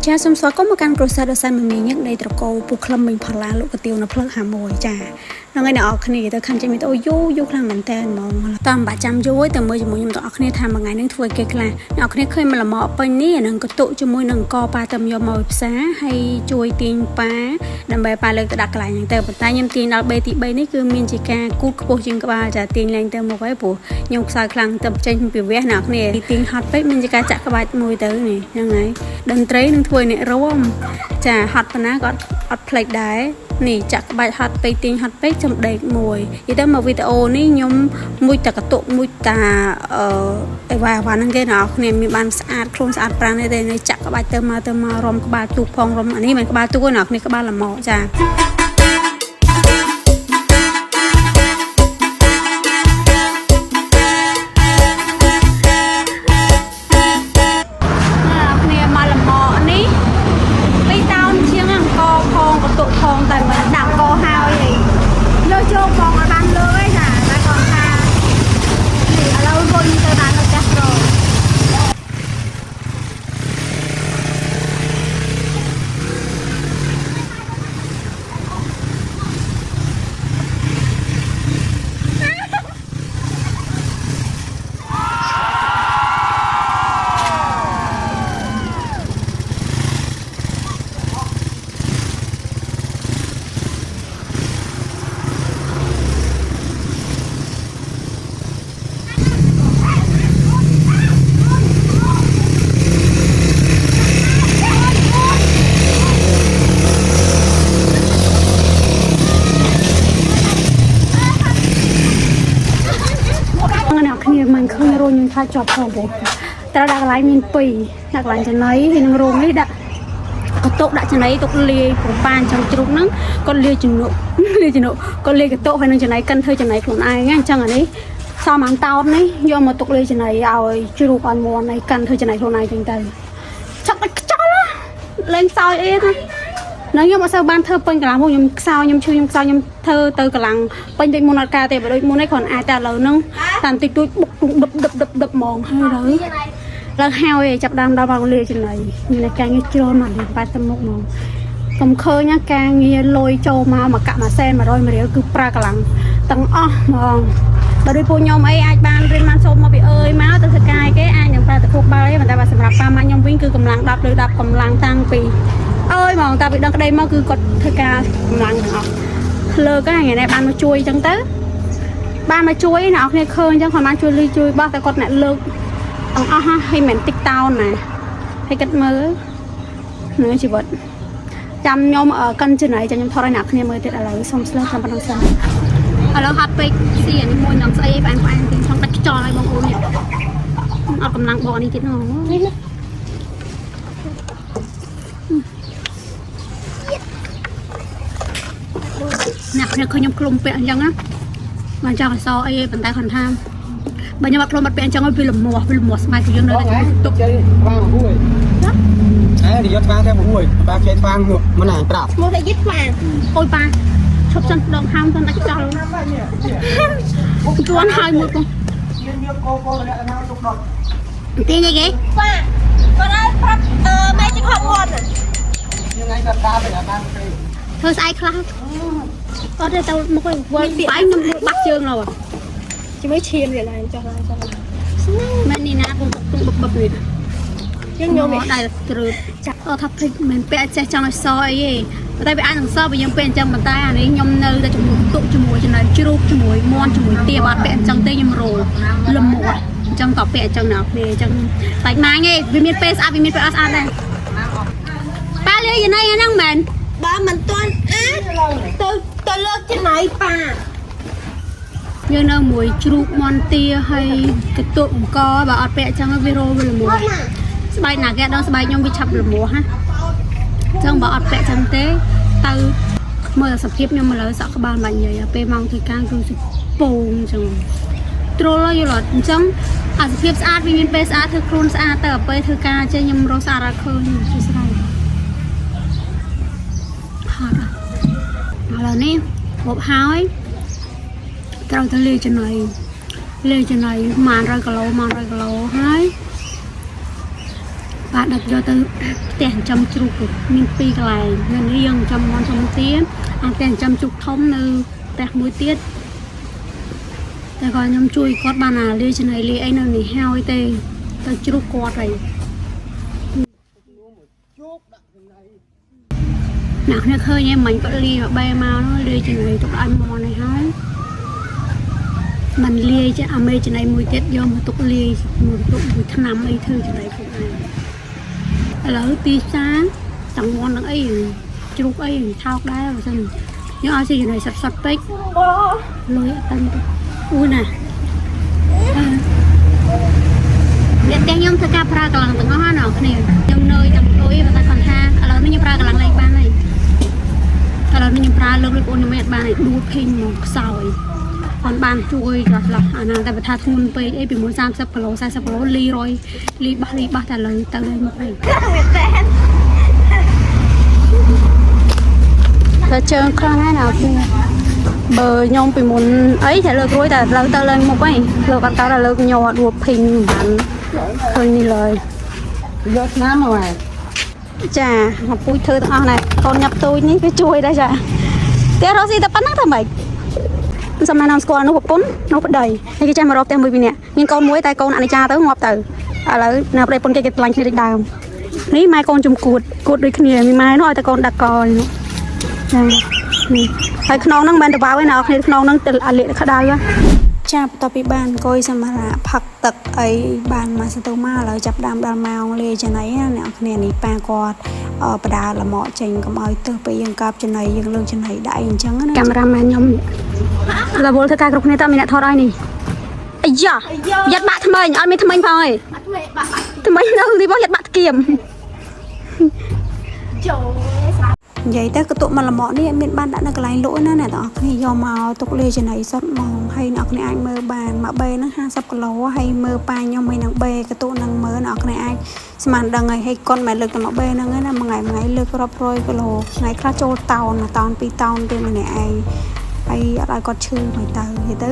ចាសូមស្វាគមន៍មកកាន់គ្រួសារដ៏សែនមមាញឹកនៃត្រកូលពូក្លឹមមីងផល្លាលោកកាទៀវនៅផ្លូវ51ចាហ្នឹងហើយអ្នកនរគ្នាទៅខាងចេញវីដេអូយូរយូរខ្លាំងមែនតើហ្មងតាមបាក់ចាំយូរទៅមើលជាមួយខ្ញុំទាំងអស់គ្នាថាមួយថ្ងៃហ្នឹងធ្វើគេខ្លះអ្នកនរគ្នាឃើញមកលម៉កពេញនេះអានឹងកតុជាមួយនឹងកប៉ាទៅយកមកផ្សារហើយជួយទាញប៉ាដើម្បីប៉ាលើកទៅដាក់កន្លែងហ្នឹងទៅប៉ុន្តែខ្ញុំទាញដល់ B ទី3នេះគឺមានជាការគូតខ្ពស់ជាងក្បាលចាទាញឡើងទៅមុខហើយព្រោះខ្ញុំខ្សោយខ្លាំងទៅចេញពីវះអ្នកនរគ្នាទាញហត់ពេកមានជាការចាក់ក្បាច់មួយទៅនេះហ្នឹងហើយតន្ត្រីនឹងធ្វើឲ្យអ្នករួមចាហត់ប៉ុណ្ណាក៏អត់ភ្លេចដែរនេះចាក់ក្បាច់ហត់ពេកទាញហត់ពេកចំដេកមួយនិយាយទៅមកវីដេអូនេះខ្ញុំមួយតកតុមួយតាអឺអីវ៉ាវ៉ាហ្នឹងគេអ្នកនរគ្នាមានបានស្អាតខ្លួនស្អាតប្រាំងនេះទេនេះចាក់ក្បាច់ទៅមកទៅមករំក្បាលទូកផងរំអានេះមិនក្បាលទូកទេអ្នកនរគ្នាក្បាលលម៉កចា អ្នកគ្នាមកលម៉កនេះពីតោនជាងអង្គផងកតុផងតែមិនដាក់កហើយឯងយកចូលបងឲ្យបានលើឯណាតែគាត់ថានេះឥឡូវរុញទៅដាក់នៅផ្ទះក្រ អ្នកគ្នាមិនឃើញរោងខ្ញុំថាជាប់ផងព្រោះត្រូវដាក់កន្លែងមាន2ដាក់កន្លែងចំណីហើយនឹងរោងនេះដាក់កតុដាក់ចំណីទុកលាយព្រោះប៉ាអញ្ចឹងជ្រូកហ្នឹងគាត់លាយជំនុក លាយជំនុកគាត់លាយកតុហើយនឹងចំណីកិនធ្វើចំណីខ្លួនឯងអញ្ចឹងអានេះសមអានតោននេះយកមកទុកលាយចំណីឲ្យជ្រូកអន់មន់ហើយកិនធ្វើចំណីខ្លួនឯងអញ្ចឹងទៅឆឹកឲ្យខ្ចោលលេងសើចអីណា នឹងខ្ញុំអត់សូវបានធ្វើពេញកម្លាំងមកខ្ញុំខ្សោយខ្ញុំឈឺខ្ញុំខ្សោយខ្ញុំធ្វើទៅកម្លាំងពេញដូចមុនអត់ការទេបើដូចមុននេះគ្រាន់អាចតែឥឡូវហ្នឹងតាមតិចតួចបុកទុំដឹបដឹបដឹបដឹបហ្មងហើយទៅឡើងហើយចាប់ដើមដល់មកលាចំណៃមានតែការងារច្រើនមកលេងប៉ែតទៅមុខហ្មងកុំឃើញណាការងារលុយចូលមកមកកាក់មួយសែន100រៀលគឺប្រើកម្លាំងទាំងអស់ហ្មងបើដូចពួកខ្ញុំអីអាចបានរៀនបានសូត្រមកពីអើយមកទៅធ្វើការគេអាចនឹងប្រើតែខួរក្បាលអីប៉ុន្តែបើសម្រាប់ប៉ាម៉ាក់ខ្ញុំវិញគឺកម្លាំង10លើ10កម្លាំងតាំងពី អើយហ្មងតាពីដឹងក្តីមកគឺគាត់ធ្វើការកម្លាំងទាំងអស់លើកហ្នឹងថ្ងៃនេះបានមកជួយអញ្ចឹងទៅបានមកជួយអ្នកនរគ្នាឃើញអញ្ចឹងគាត់បានជួយលីជួយបោះតែគាត់អ្នកលើកទាំងអស់ហើយមិនតិចតោនណាហើយគិតមើលនឹងជីវិតចាំខ្ញុំកិនចំណៃចាំខ្ញុំថតឲ្យអ្នកគ្នាមើលទៀតឥឡូវសុំស្លើតាមប៉ុណ្ណឹងសិនឥឡូវហាត់ពេកស៊ីអានេះមួយនឹងស្អីផ្អែមផ្អែមទីចង់ដាច់ខ្យល់ឲ្យបងប្អូននេះអត់កម្លាំងបកនេះទៀតហ្នឹងនេះណា អ្នកគ្នាឃើញខ្ញុំឃ្លុំពាក់អញ្ចឹងណាមិនចង់ឲ្យសអីទេប៉ុន្តែគាត់ថាបើខ្ញុំអត់ឃ្លុំអត់ពាក់អញ្ចឹងឲ្យវាលមាស់វាលមាស់ស្បែកcủaយើងនៅតែជាមួយទុក chơi vang một buổi đấy thì cho vang theo một buổi ba chơi vang một mà này ប្រាប់ ឈ្មោះថាយិតហ្វា អូយប៉ាឈប់សិនដងហាមសិនដាច់ខ្យល់ជួនហើយមួយផង មានមានកូកូម្នាក់ណាទុកដុត ទាញអីគេ ហ្វាគាត់ឲ្យប្រាប់អឺម៉ែជិះហត់មាត់ យើងឯងគាត់តាមទៅបានគេ ធ្វើស្អែកខ្លះអត់ទេទៅមុខឯងវល់បែកខ្ញុំបាក់ជើងឡើយ ជាមួយឈាមវាឡើងចុះឡើងចុះឡើង មែននេះណាពុំពុំបឹបបឹបនេះ យើងញោម ដែរត្រើបចាក់អត់ថាភ្លេចមិនពាក់ចេះចង់ឲ្យសអីទេប៉ុន្តែវាអាចនឹងសបើយើងពាក់អញ្ចឹងប៉ុន្តែអានេះខ្ញុំនៅតែជាមួយទុកជាមួយចំណែកជ្រូកជាមួយមាន់ជាមួយទាបើអត់ពាក់អញ្ចឹងទេខ្ញុំរោលំមាត់អញ្ចឹងតពាក់អញ្ចឹងណាគ្នាអញ្ចឹងបាច់ម៉ាញទេវាមានពេលស្អាតវាមានពេលអត់ស្អាតដែរប៉ាលាយយ៉ាងណាហ្នឹងមែន បើមិនទាន់អាចទៅទៅលើកចំណៃប៉ា យើងនៅមួយជ្រូកមាន់ទាហើយកតុកអង្គបើអត់ពាក់អញ្ចឹងវារោវាលំមាត់ស្បែកណាគេដល់ស្បែកខ្ញុំវាឆាប់លំមាត់ហ่ะអញ្ចឹងបើអត់ពាក់អញ្ចឹងទេទៅមើលសភាពខ្ញុំឥឡូវសក់ក្បាលមិននិយាយពេលម៉ោងធ្វើការគឺសពងអញ្ចឹងទ្រុលយល់អត់អញ្ចឹងអាសភាពស្អាតវាមានពេលស្អាតធ្វើខ្លួនស្អាតទៅដល់ពេលធ្វើការចេះខ្ញុំរកស្អាតអត់ឃើញជួយស្រ័យហត់ឥឡូវនេះហូបហើយត្រូវទៅលាយចំណីលាយចំណីប្រហែល100គីឡូ100គីឡូហើយ បាទដឹកយកទៅផ្ទះចិញ្ចឹមជ្រូកមានពីរកន្លែងនៅនេះយើងចិញ្ចឹមមាន់ធំទាអាផ្ទះចិញ្ចឹមជ្រូកធំនៅផ្ទះមួយទៀតតែគាត់ខ្ញុំជួយគាត់បានអាលាយចំណីលាយអីនៅនេះហើយទេទៅជ្រូកគាត់ហើយអ្នកគ្នាឃើញឯងមិញគាត់លាយមកបែមកនោះលាយចំណីទុកឲ្យមាន់នេះហើយมันលាយចាអាមេចំណីមួយទៀតយកមកទុកលាយមួយទុកមួយឆ្នាំអីធ្វើចំណីខ្លួនឯង ឥឡូវទីផ្សារទាំងមន់ទាំងអីជ្រូកអីថោកដែរបើសិនយើងឲ្យស៊ីចំណីសុទ្ធសុទ្ធពេកលុយអត់តាន់ទេអួយណាអ្នកទាំងខ្ញុំធ្វើការប្រើកម្លាំងទាំងអស់ណាអ្នកគ្នាខ្ញុំនឿយទាំងលុយប៉ុន្តែគាត់ថាឥឡូវនេះខ្ញុំប្រើកម្លាំងលែងបានហើយឥឡូវនេះខ្ញុំប្រើលើកលើកអូនខ្ញុំមិនបានហើយដួលភេងមកខ្សោយគាត់បានជួយខ្លះខ្លះអាណាតែបើថាធ្ងន់ពេកអីពីមុន30គីឡូ40គីឡូលីរយលីបោះលីបោះតែលើទៅលើមកវិញ តែជើងខ្លាំងណាស់ណាគ្នាបើខ្ញុំពីមុនអីតែលើករួយតែលើទៅឡើងមុខឯងលើកអត់កើតតែលើកញ័រដួលភីងមិនបានឃើញនេះឡើយ យកឆ្នាំមកហើយ ចាមកពូជធ្វើទាំងអស់ណែកូនញាប់ទូចនេះវាជួយដែរចាផ្ទះរកស៊ីតែប៉ុណ្ណឹងតែម៉េចសំណានស្គាល់នោះប្រពន្ធនោះប្តីហើយគេចេះមករកផ្ទះមួយពីរនាក់មានកូនមួយតែកូនអនិច្ចាទៅងាប់ទៅឥឡូវនៅប្តីប្រពន្ធគេគេឆ្លាញ់គ្នាដូចដើមនេះម៉ែកូនជំគួតគួតដូចគ្នាមានម៉ែនោះឲ្យតែកូនដាក់កនេះចានេះហើយខ្នងហ្នឹងមិនមែនតវ៉ៅទេណាអ្នកគ្នាខ្នងហ្នឹងទៅអាលៀកក្តៅហ៎ ចាបន្ទាប់ពីបានអង្គុយសម្រាប់ផឹកទឹកអីបានមកសន្ទុះមកឥឡូវចាប់ដើមដល់ម៉ោងលាយចំណីណាអ្នកនរគ្នានេះប៉ាគាត់បដាលមាក់ចេញកុំឲ្យទើសពេលយើងកាប់ចំណីយើងលើកចំណីដាក់អីអញ្ចឹងណាកាមេរ៉ាមែនខ្ញុំរវល់ធ្វើការគ្រប់គ្នាតើមានអ្នកថតឲ្យនេះអាយ៉ាយ៉ាត់បាក់ថ្មិញអត់មានថ្មិញផងឯងថ្មិញនៅនេះបងយ៉ាត់បាក់ធ្គៀម និយាយទៅកន្ទុកមួយល្មកនេះអត់មានបានដាក់នៅកន្លែងលក់ទេណាអ្នកទាំងអស់គ្នាយកមកទុកលាយចំណីសុទ្ធហ្មងហើយអ្នកគ្នាអាចមើលបានមួយបេហ្នឹង50គីឡូហើយមើលប៉ាខ្ញុំហើយនឹងបេកន្ទុកហ្នឹងមើលអ្នកគ្នាអាចស្មានដឹងហើយហើយកុនមិនលើកតែមួយបេហ្នឹងទេណាមួយថ្ងៃមួយថ្ងៃលើករាប់រយគីឡូថ្ងៃខ្លះចូលតោនតោនពីរតោនទេម្នាក់ឯងហើយអត់ឲ្យគាត់ឈឺមិនទៅនិយាយទៅ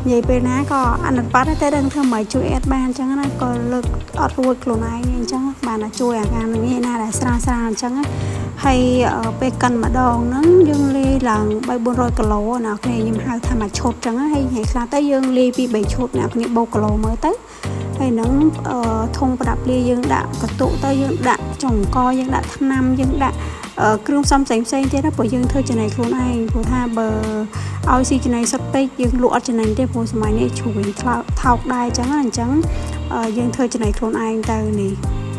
និយាយពេលណាក៏អនុបាត់តែដឹងធ្វើមិនជួយអត់បានអញ្ចឹងណាក៏លើកអត់រួចខ្លួនឯងអញ្ចឹងបានតែជួយអាការនេះណាដែលស្រាលស្រាលអញ្ចឹងណា ហើយពេលកិនម្ដងហ្នឹងយើងលាយឡើង3 400គីឡូណាគ្នាខ្ញុំហៅថាមួយឈុតចឹងហើយថ្ងៃខ្លះទៅយើងលាយពី3ឈុតណាគ្នាបូកគីឡូមើលទៅហើយហ្នឹងធុងប្រដាប់លាយយើងដាក់កន្ទុកទៅយើងដាក់ចង្កយើងដាក់ថ្នាំយើងដាក់គ្រឿងផ្សំផ្សេងផ្សេងទៀតណាព្រោះយើងធ្វើចំណីខ្លួនឯងព្រោះថាបើឲ្យស៊ីចំណីសុទ្ធពេកយើងលក់អត់ចំណេញទេព្រោះសម័យនេះជ្រួញថោកដែរចឹងណាអញ្ចឹងយើងធ្វើចំណីខ្លួនឯងទៅនេះ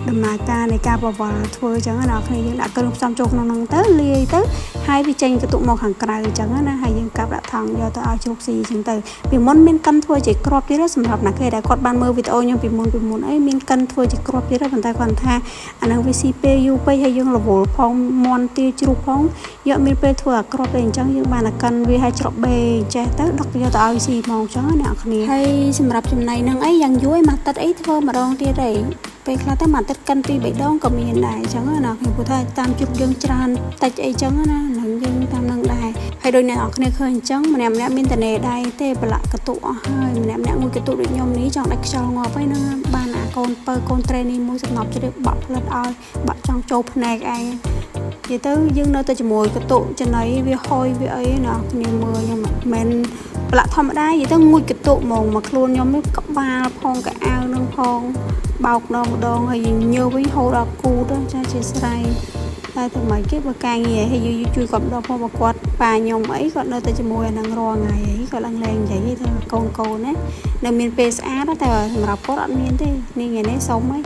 ដំណើរការនៃការបវល់ធ្វើអញ្ចឹងណាអ្នកគ្នាយើងដាក់គ្រឿងផ្សំចូលក្នុងហ្នឹងទៅលាយទៅហើយវាចេញកន្ទុកមកខាងក្រៅអញ្ចឹងណាហើយយើងកាប់ដាក់ថង់យកទៅឲ្យជ្រូកស៊ីអញ្ចឹងទៅពីមុនមានកិនធ្វើជាគ្រាប់ទៀតសម្រាប់អ្នកគេដែលគាត់បានមើលវីដេអូខ្ញុំពីមុនពីមុនអីមានកិនធ្វើជាគ្រាប់ទៀតប៉ុន្តែគាត់ថាអាហ្នឹងវាស៊ីពេលយូរពេកហើយយើងរវល់ផងមន់ទាជ្រូកផងយកមានពេលធ្វើអាគ្រាប់ទេអញ្ចឹងយើងបានតែកិនវាឲ្យច្របបេចេះទៅដឹកយកទៅឲ្យស៊ីហ្មងអញ្ចឹងណាអ្នកគ្នាហើយសម្រាប់ចំណីហ្នឹងអីយ៉ាងយូរឯងមួយអាទិត្យអីធ្វើម្ដងទៀតអី ពេលខ្លះទៅមួយអាទិត្យកិនពីរបីដងក៏មានដែរអញ្ចឹងណាខ្ញុំព្រោះថាតាមជុកយើងច្រើនតិចអីចឹងណានឹងយើងតាមនឹងដែរហើយដូចអ្នកនរគ្នាឃើញអញ្ចឹងម្នាក់ម្នាក់មានតនេដៃទេប្រឡាក់កតុអស់ហើយម្នាក់ម្នាក់មួយកតុដូចខ្ញុំនេះចង់ដាច់ខ្យល់ងាប់ហើយហ្នឹងបានអាកូនពៅកូនត្រេនេះមួយសំណប់ជ្រាបបាក់ផ្លិតឲ្យបាក់ចង់ចូលភ្នែកឯងនិយាយទៅយើងនៅតែជាមួយកតុចំណីវាហុយវាអីណាគ្នាមើលខ្ញុំមិនប្រឡាក់ធម្មតានិយាយទៅងូចកតុហ្មងមកខ្លួនខ្ញុំនេះក្បាលផងកៅអៅនឹងផង បោកម្ដងម្ដងហើយញើវិញហូរដល់គូទៅចាជាស្រ័យតែធ្វើម៉េចគេបើការងារហើយយូរជួយគាត់ម្ដងផងបើគាត់ប៉ាខ្ញុំអីគាត់នៅតែជាមួយអានឹងរាល់ថ្ងៃអីគាត់ឡើងលែងនិយាយថាកូនកូនណានៅមានពេលស្អាតតែសម្រាប់គាត់អត់មានទេនេះថ្ងៃនេះសុំអី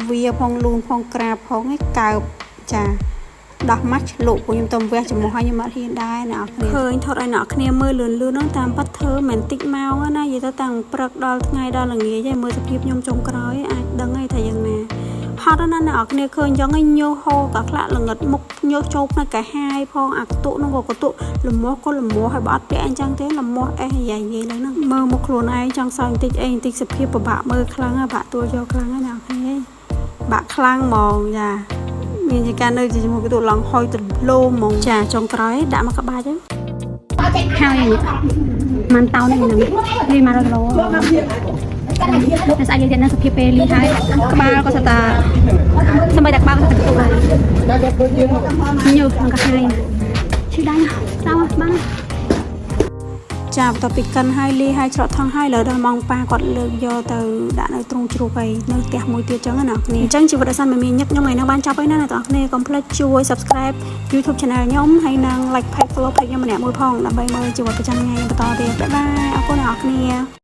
វាផងលូនផងក្រាបផងឯកើបចាដោះម៉ាស់លក់ពួកខ្ញុំទៅវះចំមុះឲ្យខ្ញុំអត់ហ៊ានដែរអ្នកនរឃើញថតឲ្យអ្នកគ្នាមើលលឿនលឿនហ្នឹងតាមប៉ាត់ធ្វើមិនតិចម៉ោងណានិយាយទៅតាំងព្រឹកដល់ថ្ងៃដល់ល្ងាចឯងមើលសភាពខ្ញុំចុងក្រោយអាចដឹងឯងថាយ៉ាងណាហត់ណាស់អ្នកនរគ្នាឃើញអញ្ចឹងឯងញើសហូរក៏ខ្លាក់ល្ងិតមុខញើសចូលផ្នែកកាហាយផងអាកតុនោះក៏កតុលមាស់ក៏លមាស់ហើយបើអត់ពាក់អញ្ចឹងទេលមាស់អេះយាយយាយឡើងហ្នឹងមើលមុខខ្លួនឯងចង់សើចបន្តិចអីបន្តិចសភាពពិបាកមើលខ្លាំងបាក់ទួលយកខ្លាំងណាស់អ្នកនរគ្នាបាក់ខ្លាំងហ្មងចាមានជាការនៅជាមួយកន្ទុឡងហុយទលោមហ្មងចាចុងក្រោយដាក់មកក្បាច់ហ្នឹងហើយមិនតោនេះហ្នឹងនេះ100គីឡូ នៅស្អែកលាយទៀតនឹងសភាពពេលលាយហើយក្បាលក៏សតាសម្បីតែក្បាលក៏សតាកន្ទុដែរ តែគាត់ធ្វើជាង ញើសក្នុងកាហាយឈឺដៃស្ដាប់បានចាបន្ទាប់ពីកិនហើយលាយហើយច្រកថងហើយលើដល់ម៉ោងប៉ាគាត់លើកយកទៅដាក់នៅទ្រុងជ្រូកហើយនៅផ្ទះមួយទៀតចឹងណាអ្នកគ្នាអញ្ចឹងជីវិតអសានមិនមានញឹកខ្ញុំថ្ងៃនេះបានចាប់ហើយណាអ្នកទាំងអស់គ្នាកុំភ្លេចជួយ Subscribe YouTube Channel ខ្ញុំហើយនិង Like Page Follow Page ខ្ញុំម្នាក់មួយផងដើម្បីមើលជីវិតប្រចាំថ្ងៃបន្តទៀត bye bye អរគុណអ្នកទាំងអស់គ្នា។